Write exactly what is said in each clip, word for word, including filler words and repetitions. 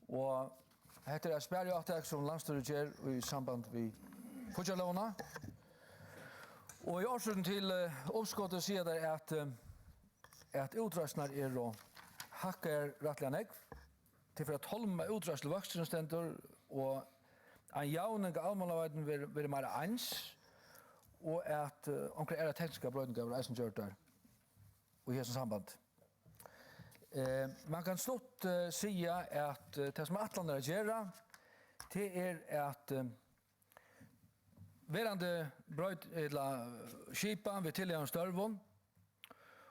Og hetta er eitt spariáttak, sum landsstýrið ger í samband við fíggjarlógina. Og í ársrøddini til, eh, uppskotið siga teir, at, eh, at útreiðslurnar eru hækkaðar rættiliga nógv. Tað er fyri at tálma útreiðsluvøksturin, stendur, og ein javning av almannaveiðum verður, verður meira eins, og at, eh, onkrar aðrar tekniskar broytingar verða eisini gjørdar í hesum sambandi. Eh, man kann stutt, eh, siga, at, eh, tað, sum ætlanin er at gera, tað er at, eh, verandi broyt-, ella, eh, skipan við tillagnum størvum,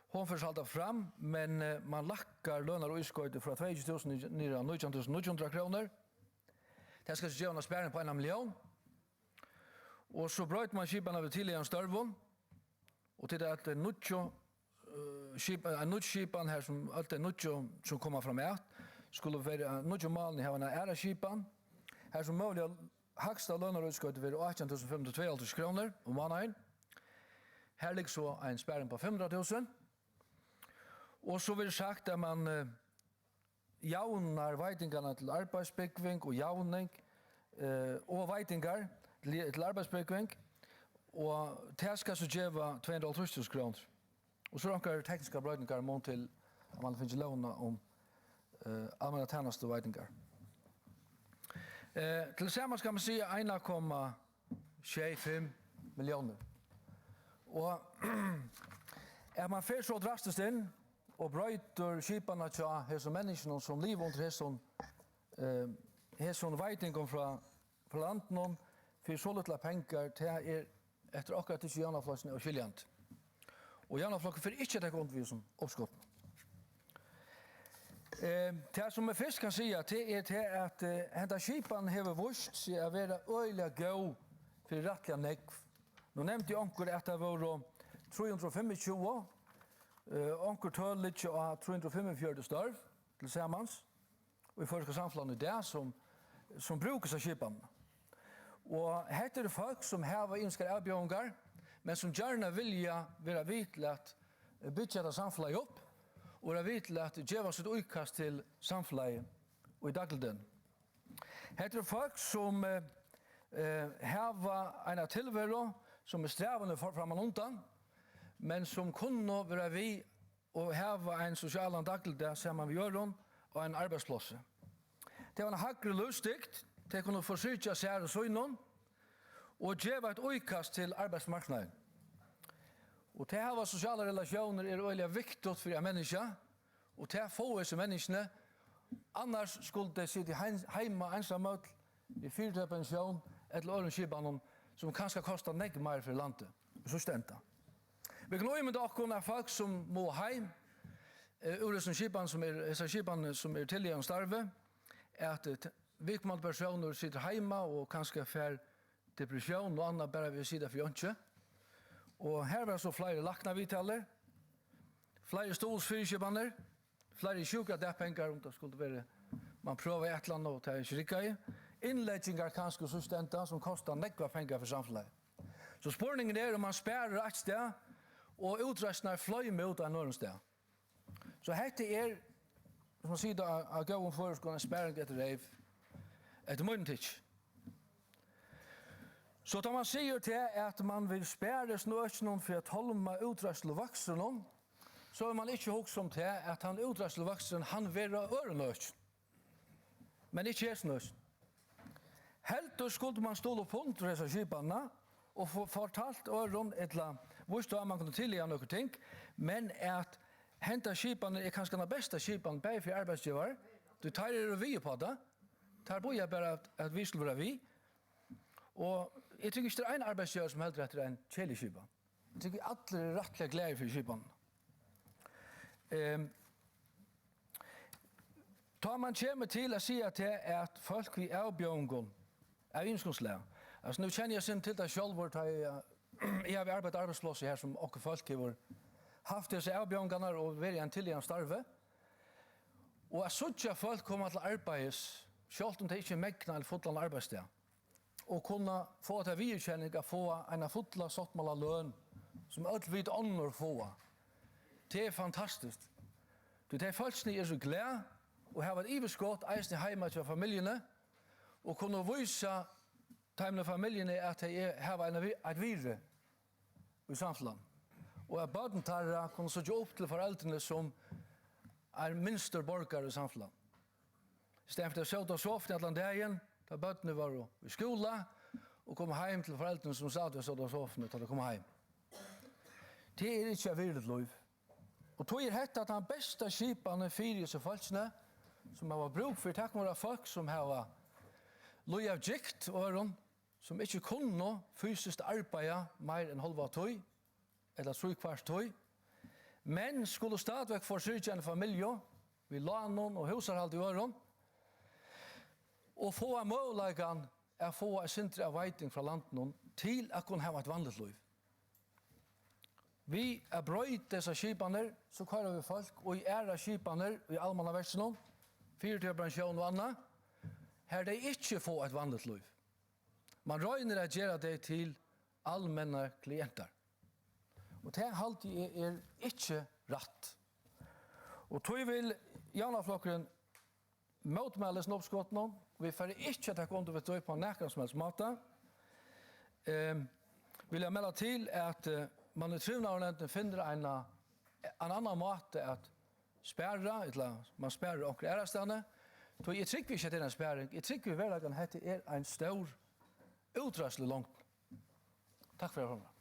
hon fer so halda fram, men, eh, man lækkar lønar- og ískoytið frá tveyogtjúgu túsund niður á nítjan túsund níggju hundrað krónur. Tað skal so geva eina sparing på eina millión. Og so broytir man skipanina við tillagnum størvum, og til at ein nýggj, eh, skip-, ein nýggj skipan her, sum øll tey nýggju, sum koma framat, skulu vera, nýggju málini hava eina aðra skipan, har sum møguliga hægsta lønar- og ískoytið verður átjan túsund fimm hundrað og tveyoghálvtrýss krónur um mánaðin. Her liggur so ein sparing på fimm hundrað túsund. Og so verður sagt, at man, eh, javnar veitingarnar til arbeiðsbúgving og javning, eh, og veitingar til, til arbeiðsbúgving, og tað skal so geva tvey hundrað og hálvtrýss túsund krónur. Og so eru onkrar tekniskar broytingar í mun til, at man fær lógina um, eh, almennar tænastuveitingar. Eh, til samans skal man siga ein komma sjey fimm milliónir. Og at man fer so drastiskt inn og broytir skipanina hjá hesum menniskjunum, sum liva undir hesum, eh, hesum veitingum frá, frá landinum, fyri so lítlar pengar, tað er eftir okkara tykki í Javnaðarflokkinum óskiljandi. Og Javnaðarflokkurin fer ikki at taka undir við hesum uppskotinum. Eh, tað, sum eg fyrst kann siga, tað er tað, at, eh, henda skipan hevur víst seg at vera øgiliga góð fyri rættiliga nógv. Nú nevndi onkur, at tað vóru trý hundrað og fimmogtjúgu, eh, onkur tøl liggja á trý hundrað og fimmogfjøruti størv til samans í føroyska samfelagnum í dag, sum, sum brúka hesa skipan. Og hetta eru fólk, sum hava ymiskar avbjóðingar, men sum gjarna vilja vera við til at, eh, byggja hetta samfelagið upp og vera við til at geva sítt íkast til samfelagið í dagligdegnum. Hetta eru fólk, sum, eh, eh, hava eina tilveru, sum er strævin for-, frammanundan, men sum kunnu vera við og hava ein sosialan dagligdag saman við øðrum á einum arbeiðsplássi. Tey hava eina hægri lívsdygd, tey kunnu forsyrgja sær og sínum og geva eitt íkast til arbeiðsmarknaðin. Og tey hava sosialar relatiónir, er øgiliga viktigt fyri eitt menniskja, og tað fáa hesi menniskjuni, annars skuldu tey sitið heim-, heima einsamøll við fyribelti pensjón ella øðrum skipanum, sum kanska kostar nógv meir fyri landið. So stendur. Vit kunnu ímynda okkum, at fólk, sum mugu heim, eh, úr hesum skipan, sum er, hesa skipan, sum er tillaga um starvið, at, eh, t-, viðkomandi persónur situr heima og kanska fær depressión og annað bara við at sita fyri einki. Og her verða so fleiri læknaviðtalur, fleiri stuðulsfyriskipanir, fleiri sjúkradagpengar, um tað skuldi verið, man prøvaði eitt ella annað og tað ikki riggaði. Innleggingar kanska í síðsta enda, sum kosta nógvar pengar fyri samfelagið. So spurningurin er, um man sparir eitt stað, og útreiðslurnar floyma út ein øðrum stað. So hetta er, sum man sigur á, á góðum føroyskum, ein sparing eftir reyv, eftir mínum tykki. So tá man sigur tað, at man vil spara hesum økinum fyri at tálma útreiðsluvøkstrinum, so vil man ikki hugsa um tað, at hann útreiðsluvøksturin, hann verður á øðrum økjum, men ikki hesum økjum. Heldur skuldi man stuðla upp undir hesa skipanina og fo-, fortalt øðrum, ella víst á, at man kundi tillaga nøkur ting, men at henda skipanin er kanska tann besta skipan, bæði fyri arbeiðsgevarar, tí teir eru við upp á tað. Teir bíða bara, at, at vit skulu vera við. Og eg tykki ikki, tað er ein arbeiðsgevari, sum heldur, at tað er ein keðilig skipan. Eg tykki, allir eru rættiliga glaðir fyri skipanina. Ehm, tá man kemur til at siga tað, at fólk við avbjóðingum av ymiskum slag, altso, nú kenni eg eitt sindur til tað sjálvur, tá eg, eg havi arbeitt á arbeiðsplássi har, sum okkurt fólk hevur havt hesar avbjóðingarnar og verið í einum tillaga um starvi, og at síggja fólk koma til arbeiðis, sjálvt um tey ikki megna ein fullan arbeiðsdag, og kunna fáa ta viðurkenning at fáa eina fulla sáttmálaløn, sum øll vit onnur fáa. Tað er fantastiskt. Tí tey fólkini eru so glað, og hava eitt yvirskot eisini heima hjá familjuni og kunnu vísa teimum í familjuni, at tey er, hava eina vi-, eitt virði í samfelagnum, og at børn teirra kunnu síggja upp til foreldrini sum ein minnstur borgari í samfelagnum. Í staðin fyri at sita á sofuni allan dagin, tá børnini vóru í skúla, og koma heim til foreldrini sum sat og sótu á sofuni, tá tey koma heim. Tað er ikki eitt virðiligt lív. Og tí er hetta tann besta skipanin fyri hesi fólkini, sum hava brúk fyri, tað kunnu vera fólk, sum hava líðið av gikt og øðrum, sum ikki kunnu fysiskt arbeiða meir enn hálva tíð, ella tríkvart tíð, men skulu stadigvæk forsyrgja eina familju við lánum og húsarhaldi og øðrum, og fáa møguleikan at fáa eitt sindur av veiting frá landinum til at kunna hava eitt vanligt lív. Við at broyta hesar skipanir, so koyra vit fólk í aðrar skipanir í almannaverkinum, fyritøkupensjón og annað, har tey ikki fáa eitt vanligt lív. Man roynir at gera tey til almennar klientar. Og tað haldi eg er ikki rætt. Og tí vil Javnaðarflokkurin mótmæla hesum uppskotinum. Vit fara ikki at taka undir við tí á nakran sum helst máta. Ehm, vil eg melda til, at, eh, man í trivnaðarnevndini finnur eina, ein annan máta at spara, ella man sparar onkra aðrastaðni. Tí eg trúgvi ikki, at tað er ein sparing. Eg trúgvi í veruleikanum, at hetta er ein stór útreiðslulongd. Takk fyri, formaður.